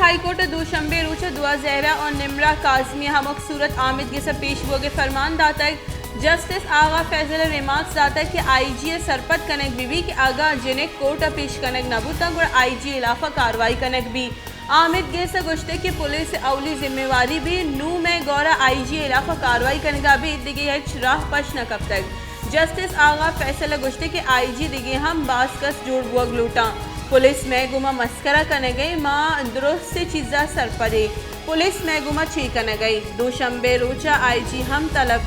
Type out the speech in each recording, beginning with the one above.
High court ءَ دوشنبے روچ ءَ دوا زہرا ءُ نمرہ کاظمی ءَ ہمک صورت آمید گس ءَ پیش بوگ ءِ فرمان داتگ۔ جسٹس آغا فیصل ءَ ریمارکس داتگ کہ آئی جی ءَ سرپد کنگ بہ بیت کہ اگاں جنک کورٹ ءَ پیش کنگ نہ بوتاں گڑا آئی جی ءِ ہلاف ءَ کاروائی کنگ بیت۔ آمید گس ءَ گوشتگ کہ پولیس ءِ اولی ذمہ واری بیت، نوں مئے گور ءَ آئی جی ءِ ہلاف ءَ کاروائی کنگ ءَ ابید دگہ ہچ راہ پش نہ کپتگ۔ جسٹس آغا فیصل ءَ گوشتگ کہ آئی جی دگہ ہم باز کس جوڑ بوگ لوٹاں۔ پولیس مئے گوما مسکرا کنگ ءَ، ما درستیں چیزا سرپد ایں۔ پولیس مئے گوما چے کنگ ءَ؟ دوشنبے روچ ءَ آئی جی ہم طلب۔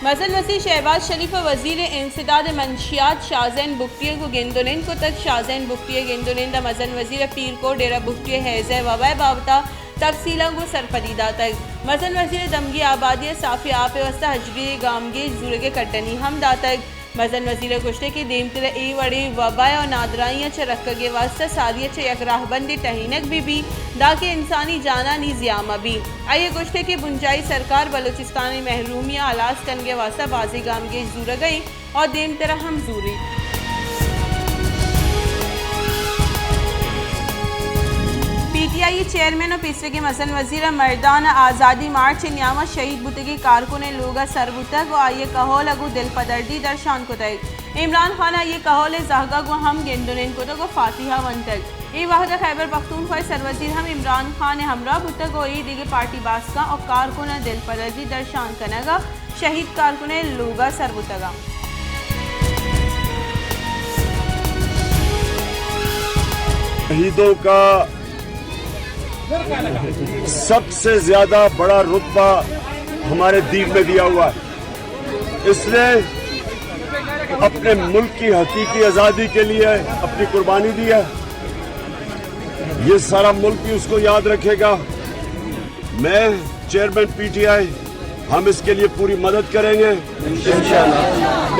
مزن وزیر شہباز شریف ءَ وزیر انسداد منشیات شاہ زین بگٹی ءَ گوں گند ءُ نند کتگ۔ شاہ زین بگٹی ءِ گند ءُ نند ءَ مزن وزیر ءَ پیر کوٹ ڈیرہ بگٹی ءِ ہیضہ ءِ وبا ءِ بابت ءَ تفصیلاں گوں سرپدی داتگ۔ مزن وزیر ءَ دمگی آبادی ءَ صافیں آپ ءِ واستہ ہژدہ گامگیج زورگ ءِ کڈنی ہم داتگ۔ مزن وزیر ءَ گوشتگ کہ دیمتر ءَ اے وڑیں وبا ءُ نادراہیاں چہ رکگ ءِ واستہ ساری ءَ چہ یک راہبندے ٹہینگ بہ بیت، دانکہ انسانی جانانی زیان مہ بیت۔ آئی ءَ گوشتگ کہ بنجاہی سرکار بلوچستان ءِ محرومی ءَ ہلاس کنگ ءِ واستہ بازیں گامگیج زورگ ءَ اِنت ءُ دیمتر ءَ ہم زوریت۔ پی ٹی آئی ءِ چیئرمین ءُ پیسریگیں مزن وزیر ءَ مردان ءَ آزادی مارچ ءِ نیام ءَ شہید بوتگیں کارکنیں لوگ ءَ سر بوتگ ءُ آئی ءِ کہول ءَ گوں دلپدردی درشان کتگ۔ عمران خان ءَ آئی ءِ کہول ءِ زہگ ءَ گوں ہم گند ءُ نند کتگ ءُ فاتحہ ونتگ۔ اے وہد ءَ خیبر پختونخوا ءِ سروزیر ہم عمران خان ءِ ہمراہ بوتگ ءُ اے دگہ پارٹی باسکاں ءُ کارکناں دلپدردی درشان کنگ ءَ شہید کارکنیں لوگ ءَ سر بوتگ اَنت۔ شہیدوں کا سب سے زیادہ بڑا رتبہ ہمارے دین میں دیا ہوا ہے۔ اس نے اپنے ملک کی حقیقی آزادی کے لیے اپنی قربانی دی ہے۔ یہ سارا ملک بھی اس کو یاد رکھے گا۔ میں چیئرمین پی ٹی آئی، ہم اس کے لیے پوری مدد کریں گے۔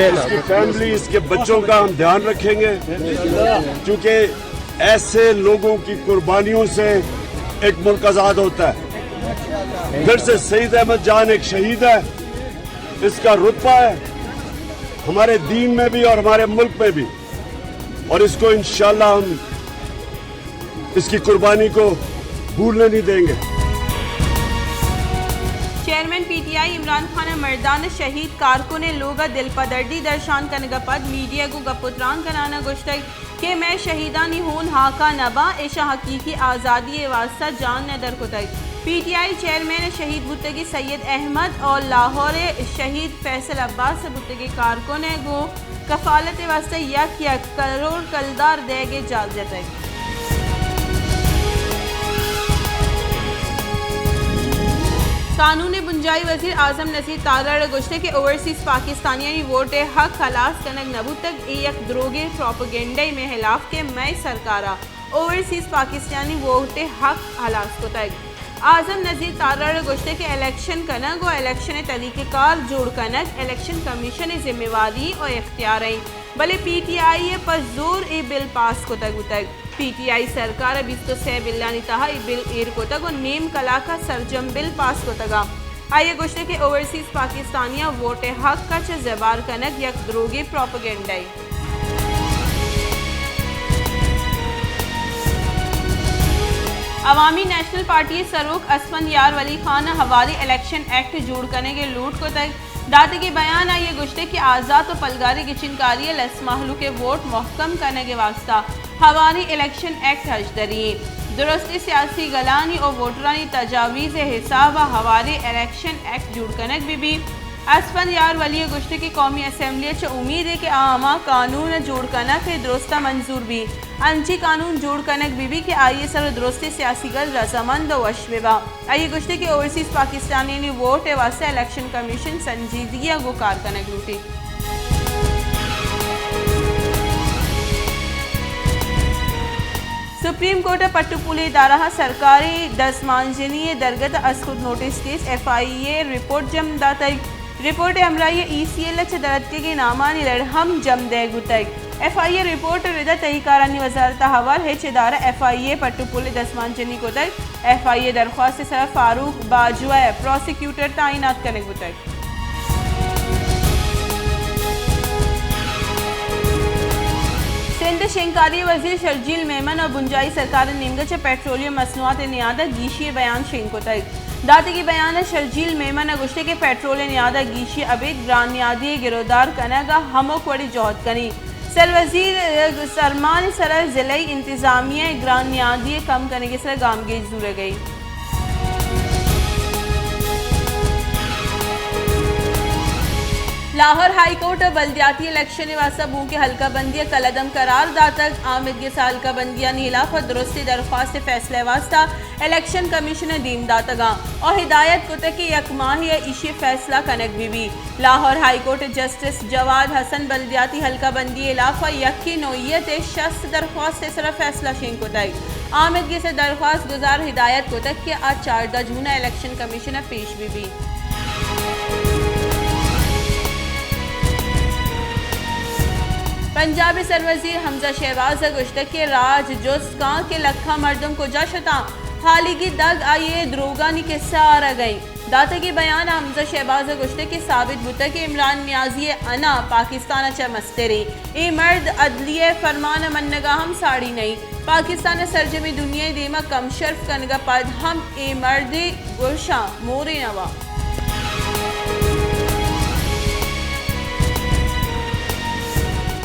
اس کی فیملی، اس کے بچوں کا ہم دھیان رکھیں گے، کیونکہ ایسے لوگوں کی قربانیوں سے ایک ملک آزاد ہوتا ہے۔ پھر سے سعید احمد جان ایک شہید ہے، اس کا رتبہ ہے ہمارے دین میں بھی اور ہمارے ملک میں بھی، اور اس کو انشاءاللہ ہم اس کی قربانی کو بھولنے نہیں دیں گے۔ Chairman P T I Imran Khan ءَ مردان ءِ شہید کارکنیں لوگ ءَ دلپدردی درشان کنگ ءَ پد میڈیا ءَ گوں گپ ءُ تران کنان ءَ گوشتگ کہ مئے شہیدانی ہون ہاک ءَ نہ باں، ایشاں حقیقی آزادی ءِ واستہ جان ندر کتگ۔ پی ٹی آئی چیئرمین ءِ شہید بوتگیں سید احمد ءُ لاہور ءِ شہید فیصل عباس ءَ بوتگیں کارکن ءَ گوں کفالت ءِ واستہ یک یک کروڑ کلدار دئیگ ءِ جال جتگ۔ قانون ءِ بنجاہی وزیر اعظم نذیر تارڑ ءَ گوشتگ کہ اوورسیز پاکستانیانی ووٹ ءِ حق ہلاس کنگ نہ بوتگ، اے یک دروگیں پروپیگنڈہ ءِ مئے ہلاف کہ مئے سرکار ءَ اوورسیز پاکستانی ووٹ ءِ حق ہلاس کتگ۔ اعظم نذیر تارڑ ءَ گوشتگ کہ الیکشن کنگ ءُ الیکشن ءِ طریقہ کار جوڑ کنگ الیکشن کمیشن ءِ ذمہ واری ءُ اختیار اِنت، بلے پی ٹی آئی ءَ پہ زور اے بل پاس کتگ بوتگ۔ پی ٹی آئی سرکار ءَ بیست ءُ سئے بلانی تہا اے بل ایر کتگ ءُ نیم کلاک ءَ سرجم بل پاس کتگ اَنت۔ آئی ءَ گوشتگ کہ اوورسیز پاکستانیاں ووٹ ءِ حق ءَ چہ زبہر کنگ یک دروگیں پروپیگنڈہ اِنت۔ عوامی نیشنل پارٹی ءِ سروک اسفند یار ولی خان ءَ ہواری الیکشن ایکٹ جوڑ کنگ ءِ لوٹ کتگ۔ داتگیں بیان ءَ آئی ءَ گوشتگ کہ آزات ءُ پلگاری گچینکاری ءَ لس مہلوک ءِ ووٹ مہکم کنگ ءِ واستہ ہواری الیکشن ایکٹ ہژدری اِنت۔ درستیں سیاسی گلانی ءُ ووٹرانی تجاویز ءِ حساب ءَ ہواری الیکشن ایکٹ جوڑ کنگ بہ بیت۔ اسفند یار ولی ءَ گوشتگ کہ قومی اسمبلی ءَ چہ امید اِنت کہ آ ہما قانون ءِ جوڑ کنگ ءَ درست ءَ منظور بیت، انچیں قانون جوڑ کنگ بہ بیت کہ آئی ءِ سر ءَ درستیں سیاسی گل رضامند ءُ وش بہ باں۔ آئی ءَ گوشتگ کہ اوورسیز پاکستانیانی ووٹ ءِ واستہ الیکشن کمیشن سنجیدگی ءَ گوں کار کنگ لوٹیت۔ سپریم کورٹ ءَ پٹ ءُ پول ادارہ ءَ سرکاری دزمانجنی ءِ درگت ءَ اسکت نوٹس کیس ایف آئی اے رپورٹ جم داتگ۔ رپورٹ ءِ ہمراہی ءَ ای سی ایل ءَ چہ دراتکگیں نامانی لڑ ہم جم دئیگ بوتگ۔ ایف آئی اے رپورٹ ءِ رد ءَ تہی کارانی وزارت ءَ ہوار ہچ ادارہ ایف آئی اے پٹ ءُ پول ءِ دزمانجنی کتگ۔ ایف آئی اے درخواست ءِ سرا فاروق باجوہ ءَ پراسیکیوٹر تعینات کنگ بوتگ۔ شنگکاری ءِ وزیر شرجیل میمن ءَ بنجاہی سرکار ءِ نیمگ ءَ چہ پٹرولیم مصنوعات ءِ نیاد ءَ گیشی ءِ بیان شنگ کتگ۔ داتگی بیان ءَ شرجیل میمن ءَ گوشتگ کہ پٹرول ءِ نیاد ءَ گیشی ءَ ابید گران نیادی ءِ گرودار کنگ ءَ ہمک وڑیں جہد کنیں۔ سروزیر ءِ سرمان ءِ سرا ضلعی انتظامیہ ءِ گران نیادی ءِ کم کنگ ءِ سرا گامگیج زورگ ءَ اِنت۔ لاہور ہائی کورٹ ءَ بلدیاتی الیکشن ءِ واستہ بوھوکیں حلقہ بندی ءَ کلعدم قرار داتگ۔ آمید گس ءَ حلقہ بندیانی ہلاف ءَ درستیں درخواست ءِ فیصلہ ءِ واستہ الیکشن کمیشن ءَ دیم داتگ اَنت ءُ ہدایت کتگ کہ یک ماہے ءَ ایشی ءِ فیصلہ کنگ بہ بیت۔ لاہور ہائی کورٹ ءِ جسٹس جواد حسن بلدیاتی حلقہ بندی ءِ ہلاف ءَ یکے نوعیت ءِ شست درخواست ءِ سرا فیصلہ شنگ کتگ۔ آمید گس ءِ درخواست گزار ہدایت کتگ کہ آ چاردہ جون ءَ الیکشن کمیشن ءَ پیش بہ بیت۔ پنجاب ءِ سروزیر حمزہ شہباز ءَ گوشتگ کہ راج جست کاں کہ لکھاں مردم کجا شتاں، ہالیگی دگ آئی ءِ دروگانی کسہ آرگ ءَ اِنت۔ داتگی بیان ءَ حمزہ شہباز ءَ گوشتگ کہ ثابت بوتگ کہ عمران نیازی ءِ انا پاکستان ءَ چہ مستر اِنت۔ اے مرد عدلیہ ءِ فرمان ءِ منگ ءَ ہم ساڑی نہ اِنت۔ پاکستان ءَ سرجمیں دنیا ءِ دیم ءَ کم شرف کنگ ءَ پد ہم اے مرد ءِ گوشاں مورے نہ وا۔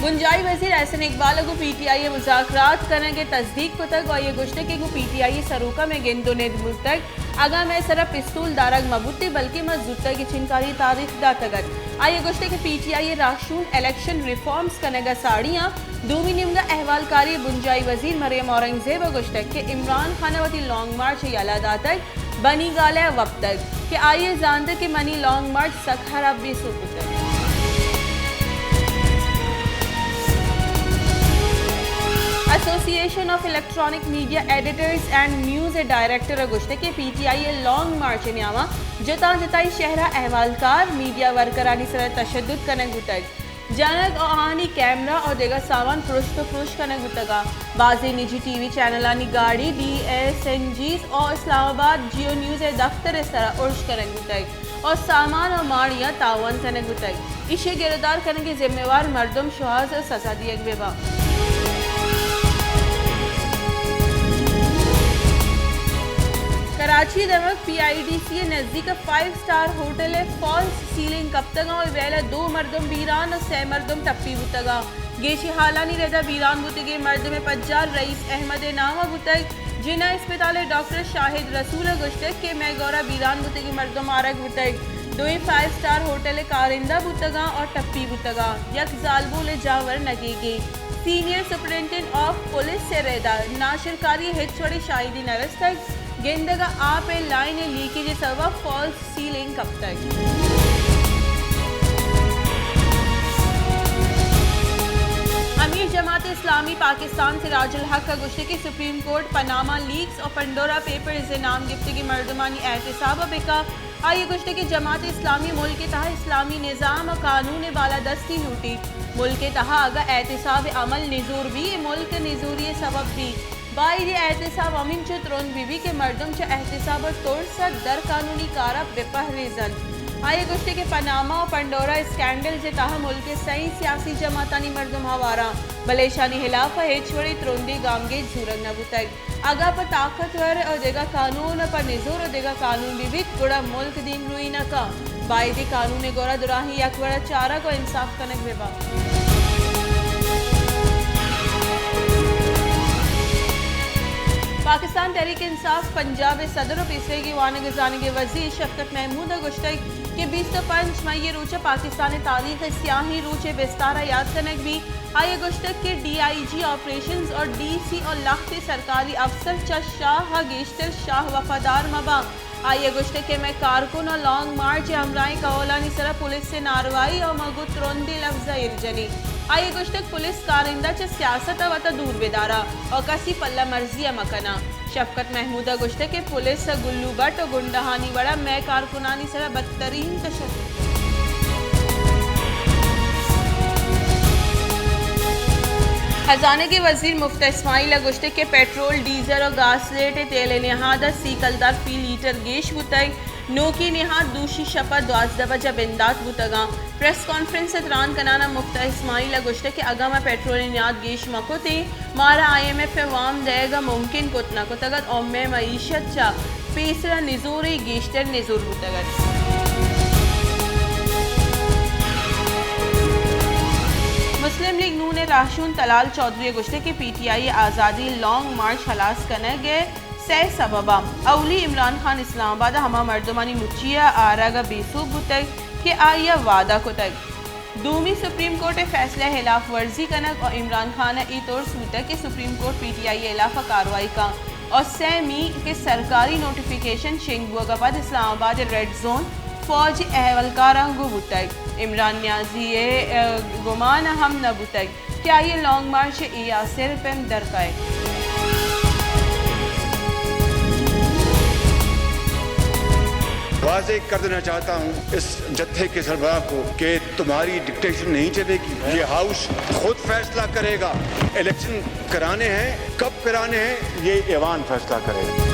بنجاہی وزیر احسن اقبال ءَ گوں پی ٹی آئی ءَ مذاکرات کنگ ءِ تصدیق کتگ ءُ آئی ءَ گوشتگ کہ گوں پی ٹی آئی ءِ سروکاں مئے گند ءُ ند بوتگ، اگاں مئے سرا پستول دارگ مہ بوتیں، بلکیں ما زوتگ ءَ چنکاری ءِ تاریخ داتگ اَت۔ آئی ءَ گوشتگ کہ پی ٹی آئی ءِ راہشون الیکشن ریفارمز کنگ ءَ ساڑی آں۔ دومی نیمگ ءَ احوالکاری ءِ بنجاہی وزیر مریم اورنگزیب ءَ گوشتگ کہ عمران خان ءَ وتی لانگ مارچ ءِ یلہ داتگ، بنی گالہ ءَ وپتگ کہ آئی ءَ زانتگ کہ منی لانگ مارچ سک ہراب بے سوب بوتگ۔ ایسوسی ایشن of electronic media editors and news ءِ ڈائریکٹر ءَ گوشتگ کہ پی ٹی آئی ءِ لانگ مارچ ءِ نیام ءَ جتاں جتائیں شہر ءَ احوالکار، میڈیا ورکرانی سرا تشدد کنگ بوتگ۔ جنگ ءُ آہانی کیمرہ ءُ دگہ سامان پرشت ءُ پروش کنگ بوتگ اَنت۔ بازیں نجی ٹی وی چینلانی گاڑی، ڈی ایس این جیز ءُ اسلام آباد جیو نیوز ءِ دفتر ءِ سرا ارش کنگ بوتگ ءُ سامان ءُ ماڑیاں تاوان کنگ بوتگ۔ ایشی ءِ گرودار کنگ ءِ ذمہ وار مردم شوہاز ءُ سزا دیگ بہ باں۔ کراچی ءِ دمگ پی آئی ڈی سی ءِ نزیک ءَ فائیو اسٹار ہوٹل ءِ فالس سیلنگ کپتگ اَنت ءُ اے ویل ءَ دو مردم بیران ءُ سئے مردم ٹپی بوتگ اَنت۔ گیشیں ہالانی رد ءَ بیران بوتگیں مردم ءِ پجار رئیس احمد ءِ نام ءَ بوتگ۔ جناح اسپتال ءِ ڈاکٹر شاہد رسول ءَ گوشتگ کہ مئے گور ءَ بیران بوتگیں مردم آرگ بوتگ۔ دوئیں فائیو اسٹار ہوٹل ءِ کارندہ بوتگ اَنت ءُ ٹپی بوتگ اَنت۔ یک زالبول ءِ جان ورنگیگیں۔ سینئر سپرنٹنڈنٹ آف پولیس ءِ رد ءَ ناشرکاری ءِ ہچ وڑیں شاہدی نہ رستگ۔ گندگ ءَ آپ ءِ لائن ءِ لیکیج ءِ سبب ءَ فالس سیلنگ کپتگ۔ امیر جماعت اسلامی پاکستان سراج الحق ءَ گوشتگ کہ سپریم کورٹ پاناما لیکس ءُ پنڈورا پیپرز ءِ نام گپتگیں مردمانی احتساب ءَ بکن۔ آئی ءَ گوشتگ کہ جماعت اسلامی ملک ءِ تہا اسلامی نظام ءُ قانون ءِ بالادستی لوٹیت۔ ملک ءِ تہا اگاں احتساب ءِ عمل نزور بیت، اے ملک ءِ نزوری ءِ سبب بیت۔ باید اے احتساب ہمینچو ترند بہ بیت کہ مردم چہ احتساب ءُ ترس ءَ در قانونی کار ءَ بہ پہریزنت۔ آئی ءَ گوشتگ کہ پاناما ءُ پنڈورا اسکینڈلز ءِ تہا ملک ءِ سئیں سیاسی جماعتانی مردم ہوار اَنت، بلے ایشانی ہلاف ءَ ہچ وڑیں ترندیں گامگیج زورگ نہ بوتگ۔ اگاں پہ طاقتور ءُ دگہ قانون ءَ پہ نزور ءُ دگہ قانون بہ بیت، گڑا ملک دیمروئی نہ کنت۔ باید اے قانون ءِ گور ءَ دراہیں یک وڑ ءَ چارگ ءُ انصاف کنگ بہ بنت۔ پاکستان تحریک انصاف پنجاب ءِ صدر ءُ پیسریگیں وانگ ءُ زانگ ءِ وزیر شفقت محمود ءَ گوشتگ کہ بیست ءُ پنچ مئی ءِ روچ ءَ پاکستان ءِ تاریخ ءِ سیاہیں روچ ءِ بستار ءَ یات کنگ بیت۔ آئی ءَ گوشتگ کہ ڈی آئی جی آپریشنز ءُ ڈی سی ءُ لہتیں سرکاری افسر چہ شاہ ءَ گیشتر شاہ ءِ وفادار مہ باں۔ آئی ءَ گوشتگ کہ مئے کارکن ءَ لانگ مارچ ءِ ہمراہیں کہولانی سرا پولیس ءِ ناروائی ءَ ما گوں ترندیں لبز ءَ ایر جنیں۔ آئی ءَ گوشتگ پولیس کارندہ چہ سیاست ءَ وت ءَ دور بدار اَنت ءُ کسی پلہ مرزی ءَ مہ کن اَنت۔ شفقت محمود ءَ گوشتگ کہ پولیس ءِ گلو بٹ ءُ گنڈہانی وڑ ءَ مئے کارکنانی سرا بدترین تشدد۔ خزانگ ءِ وزیر مفت اسماعیل ءَ گوشتگ کہ پٹرول، ڈیزل ءُ گاسلیٹ ءِ تیل ءِ نہاد ءَ سی کلدار فی لیٹر گیش بوتگ۔ نوکی نہاد دوشی شپ ء دوازدہ بج ء بندات بوتگاں۔ پریس کانفرنس ء تران کنان ء مفتاح اسماعیل ء گوشتگ کہ اگاں ما پیٹرول ء نیاد گیش مہ کتیں، مارا آئی ایم ایف ء وام دئیگ ء ممکن کت نہ کتگ ات اور مئے معیشت چہ پیسرا نزورے گیشتر نزور بوتگ ات۔ مسلم لیگ نون ء راہشون طلال چوہدری ء گوشتگ کہ پی ٹی آئی ء آزادی لانگ مارچ ہلاس کنگ ء سئے سبب ء اولی عمران خان اسلام آباد ء ہما مردمانی مچی ء آرگ ء بے سوب بوتگ کہ آئی ء وعدہ کتگ۔ دومی سپریم کورٹ ء فیصلہ ء ہلاف ورزی کنگ ء عمران خان ء اے ترس بوتگ کہ سپریم کورٹ پی ٹی آئی ء ہلاف ء کاروائی کن ء سیمی کہ سرکاری نوٹیفکیشن شنگ بوگ ء بعد اسلام آباد ء ریڈ زون فوج ء اہلکاراں گوں بوتگ۔ عمران نیازی ء گمان ہم نہ بوتگ کہ آئی ء لانگ مارچ ء اے آسر پیم در کئیت۔ واضح کر دینا چاہتا ہوں اس جتھے کے سربراہ کو کہ تمہاری ڈکٹیشن نہیں چلے گی، یہ ہاؤس خود فیصلہ کرے گا۔ الیکشن کرانے ہیں، کب کرانے ہیں، یہ ایوان فیصلہ کرے گا۔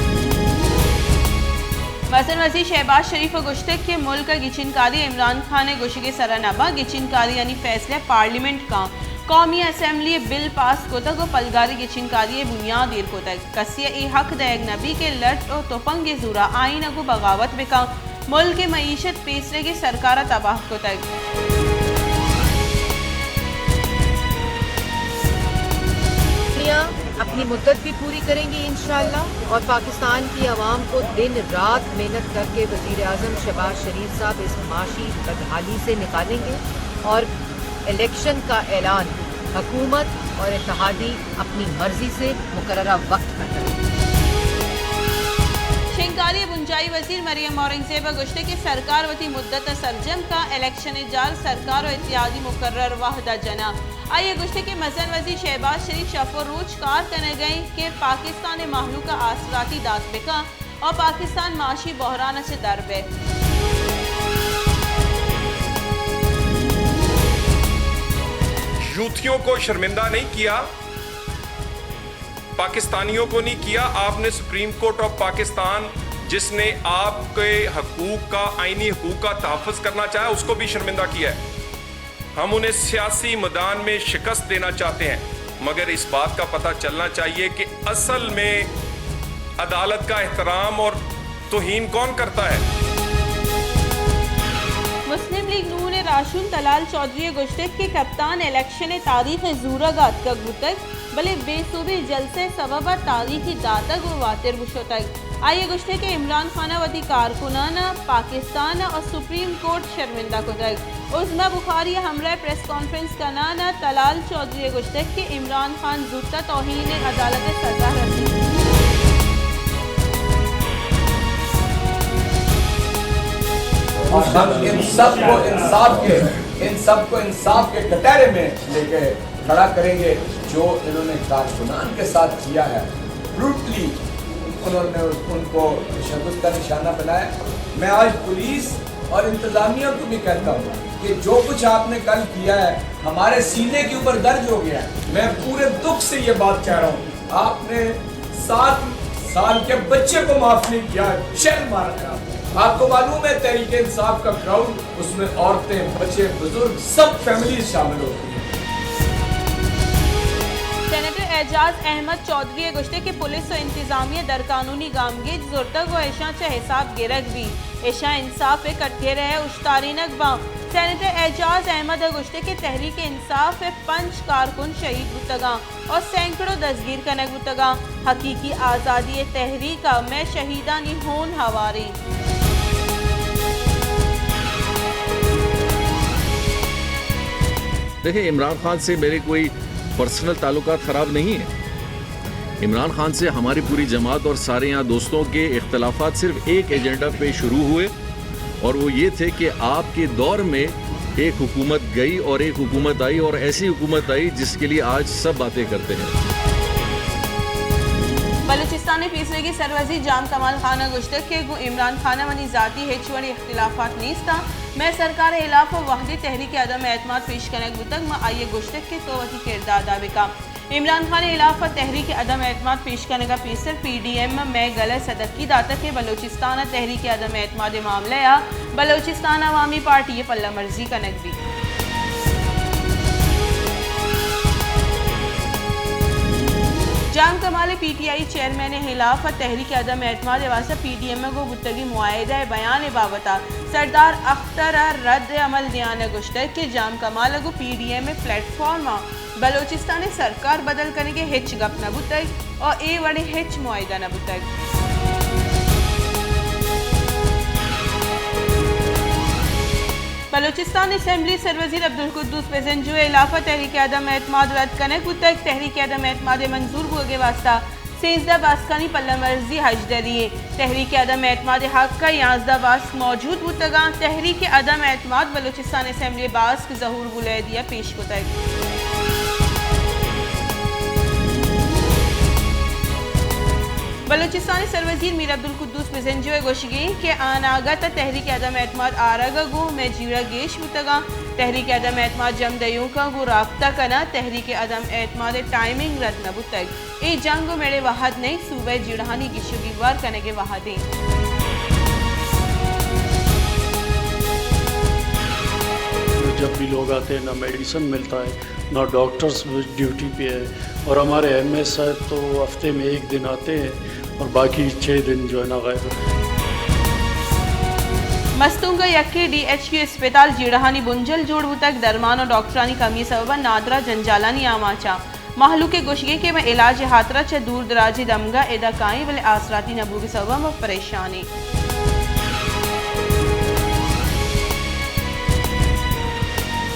مزن وزیر شہباز شریف ء گوشتگ کہ ملک ء گچینکاری عمران خان ء گوشگ ء سرا نہ باں، گچینکاریانی فیصلہ پارلیمنٹ کن۔ قومی اسمبلی ء بل پاس کتگ ء پلگاری گچینکاری ء بنیاد ایر کتگ۔ کسے ء اے حق دئیگ نہ بیت کہ لٹ ء تپنگ ء زورا آئین ء گوں بغاوت بکن۔ ملک ء معیشت پیسریگیں سرکار ء تباہ کتگ۔ اپنی مدت بھی پوری کریں گے انشاءاللہ، اور پاکستان کی عوام کو دن رات محنت کر کے وزیر اعظم شہباز شریف صاحب اس معاشی بدحالی سے نکالیں گے، اور الیکشن کا اعلان حکومت اور اتحادی اپنی مرضی سے مقررہ وقت پر کریں۔ شنگکاری ء بنجاہی وزیر مریم اورنگزیب ء گوشتگ کہ سرکار وتی مدت ء سرجم کن، الیکشن ء جار سرکار ء اتحادی مقرر وھد ء جناں۔ آئی ء گوشتگ کہ مزن وزیر شہباز شریف شپ ء روچ کار کنگ ء انت کہ پاکستان ء مہلوک ء آسراتی دات بکن ء پاکستان معاشی بحران ء چہ در بیت۔ یوتھیوں کو شرمندہ نہیں کیا، پاکستانیوں کو نہیں کیا۔ آپ نے سپریم کورٹ آف پاکستان، جس نے آپ کے حقوق کا، آئینی حقوق کا تحفظ کرنا چاہا، اس کو بھی شرمندہ کیا ہے۔ ہم انہیں سیاسی میدان میں شکست دینا چاہتے ہیں، مگر اس بات کا پتہ چلنا چاہیے کہ اصل میں عدالت کا احترام اور توہین کون کرتا ہے؟ مسلم لیگ نون ء راہشون طلال چوہدری ء گوشتگ کہ کپتان الیکشن ء تاریخ ء زورگ ء اتکگ بوتگ، بلے بے سوبیں جلسہ ء سبب ء تاریخی داتگ ء واتر بوشتگ۔ آئی ء گوشتگ کہ عمران خان ء وتی کارکنان ء پاکستان ء سپریم کورٹ شرمندہ کتگ۔ عظمی بخاری ء ہمراہ ء پریس کانفرنس کنان ء طلال چوہدری ء گوشتگ کہ عمران خان زوت ء توہین عدالت ء سزا رسیت۔ ہم ان سب کو انصاف کے، ان سب کو انصاف کے کٹہرے میں لے کے کھڑا کریں گے۔ جو انہوں نے کارکنان کے ساتھ کیا ہے، بروٹلی انہوں نے ان کو تشدد کا نشانہ بنایا۔ میں آج پولیس اور انتظامیہ کو بھی کہتا ہوں کہ جو کچھ آپ نے کل کیا ہے، ہمارے سینے کے اوپر درج ہو گیا ہے۔ میں پورے دکھ سے یہ بات کہہ رہا ہوں، آپ نے سات سال کے بچے کو معاف نہیں کیا، شیل مارا ہے آپ نے۔ آپ کو معلوم ہے تحریک انصاف کا کراؤڈ، اس میں عورتیں، بچے، بزرگ، سب فیملیز شامل ہوتی ہیں۔ سینیٹر اعجاز احمد چوہدری ء گوشتگ کہ پولیس ء انتظامیہ در قانونی گامگیج زرتگ ء اشاں چہ حساب گرگ بیت، اشاں انصاف ء کٹہرہ ء اوشتارینگ باں۔ سینیٹر اعجاز احمد ء گوشتگ کہ تحریک انصاف ء پنچ کارکن شہید بوتگاں ء سینکڑو دزگیر کنگ بوتگاں۔ حقیقی آزادی ء تحریک ء مئے شہیدانی ہون ہوار انت۔ دیکھیں، عمران خان سے میرے کوئی پرسنل تعلقات خراب نہیں ہیں۔ عمران خان سے ہماری پوری جماعت اور سارے یہاں دوستوں کے اختلافات صرف ایک ایجنڈا پہ شروع ہوئے، اور وہ یہ تھے کہ آپ کے دور میں ایک حکومت گئی اور ایک حکومت آئی، اور ایسی حکومت آئی جس کے لیے آج سب باتیں کرتے ہیں۔ بلوچستان ء پیسریگیں سروزیر جام کمال خان ء گوشتگ کہ گوں عمران خان ء منی ذاتی ہچ وڑیں اختلافات نیست انت۔ مئے سرکار ء ہلاف ء وھدے تحریک عدم اعتماد پیش کنگ بوتگ، ما آئی ء گوشتگ کہ تو وتی کرد ء ادا بکن۔ عمران خان ءِ ہلاف ءَ تحریک عدم اعتماد پیش کنگ ءَ پیسر پی ڈی ایم ءَ مئے گل ءَ سدکی داتگ کہ بلوچستان ءَ تحریک عدم اعتماد ءِ معاملہ ءَ بلوچستان عوامی پارٹی ءِ پلہ مرزی کنگ بیت۔ جام کمال ءِ پی ٹی آئی چیئرمین ءِ ہلاف ءَ تحریک عدم اعتماد ءِ واستہ پی ڈی ایم ءَ گوں بوتگیں معاہدہ ءِ بیان ءِ بابت ءَ سردار اختر ءَ رد عمل دیان ءَ گوشتگ کہ جام کمال ءَ گوں پی ڈی ایم ءِ پلیٹ فارم ءَ بلوچستان ءِ سرکار بدل کنگ ءِ ہچ گپ نہ بوتگ ءُ اے وڑیں ہچ معاہدہ نہ بوتگ۔ بلوچستان اسمبلی ءِ سروزیر عبدالقدوس بزنجو ءِ ہلاف ءَ تحریک عدم اعتماد رد کنگ بوتگ۔ تحریک عدم اعتماد ءِ منظور بوگ ءِ واستہ سیزدہ باسکانی پلہ مرزی ہژدری اِنت۔ تحریک عدم اعتماد ءِ حق ءَ یازدہ باسک موجود بوتگ اَنت۔ تحریک عدم اعتماد بلوچستان اسمبلی ءِ باسک ظہور بلیدی ءَ پیش کتگ۔ بلوچستان ءِ سروزیر میر عبدالقدوس بزنجو ءِ گوشگ اِنت کہ اناگت ءَ تحریک عدم اعتماد آرگ ءَ گوں مئے جیڑہ گیش بوتگ اَنت۔ تحریک عدم اعتماد جم دیونکاں گوں رابطہ کناں۔ تحریک عدم اعتماد ءِ ٹائمنگ رد نہ بوتگ۔ اے جنگ ءِ مڑ ءِ وہد نہ اِنت، صوبہ ءِ جیڑہانی گیش ءُ گیوار کنگ ءِ وہد اِنت۔ جب بھی لوگ آتے ہیں، نہ میڈیسن ملتا ہے، نہ ڈاکٹرز ڈیوٹی پہ ہے، اور ہمارے ایم اے صاحب تو ہفتے میں ایک دن آتے ہیں اور باقی چھ دن جو ہے نا غائب ہیں۔ مستونگ ءِ یکیں ڈی ایچ کیو اسپتال جیڑہانی بنجل جوڑ بوتگ، درمان ءُ ڈاکٹرانی کمی ءِ سبب ءَ نادراہ جنجالانی آماچ اَنت۔ مہلوک ءِ گوشگ اِنت کہ مئے علاج ءِ ہاترا چہ دور دراجیں دمگ ءَ ادا کائیں، بلے آسراتی نہ بوگ ءِ سبب ءَ ما پریشان ایں۔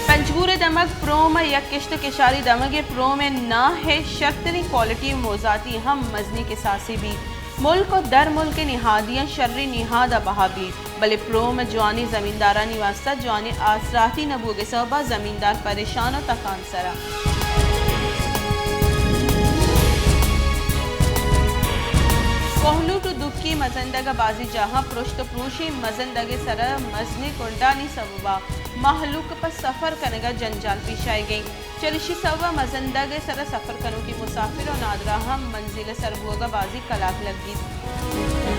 پنجگور ءِ دمگ پروم ءِ یک کشت ءُ کشاری دمگے، پروم ءِ ناہ ءِ شرتریں کوالٹی ءِ موزاتی ہم مزنیں کساسے بیت۔ ملک ءُ درملک ءِ نہادیاں شریں نہاد ءَ بہا بیت، بلے پروم ءِ جوانیں زمیندارانی واستہ جوانیں آسراتی نہ بوگ ءِ سبب ءَ زمیندار پریشان ءُ تکانسر اَنت۔ کوہلوٹ ءُ دکی مزندگ ءِ بازیں جاہاں پرشت ءُ پروشیں مزندگ ءِ سر ءَ مزنیں کنڈانی سبب ءَ مہلوک ءَ پہ سفر کنگ ءَ جنجال پیش آیگ ءَ اِنت۔ چریشی سبب ءَ مزندگ ءِ سر ءَ سفر کنوکیں مسافر ءُ نادراہ ہم منزل ءَ سر بوگ ءَ بازیں کلاک لگیت۔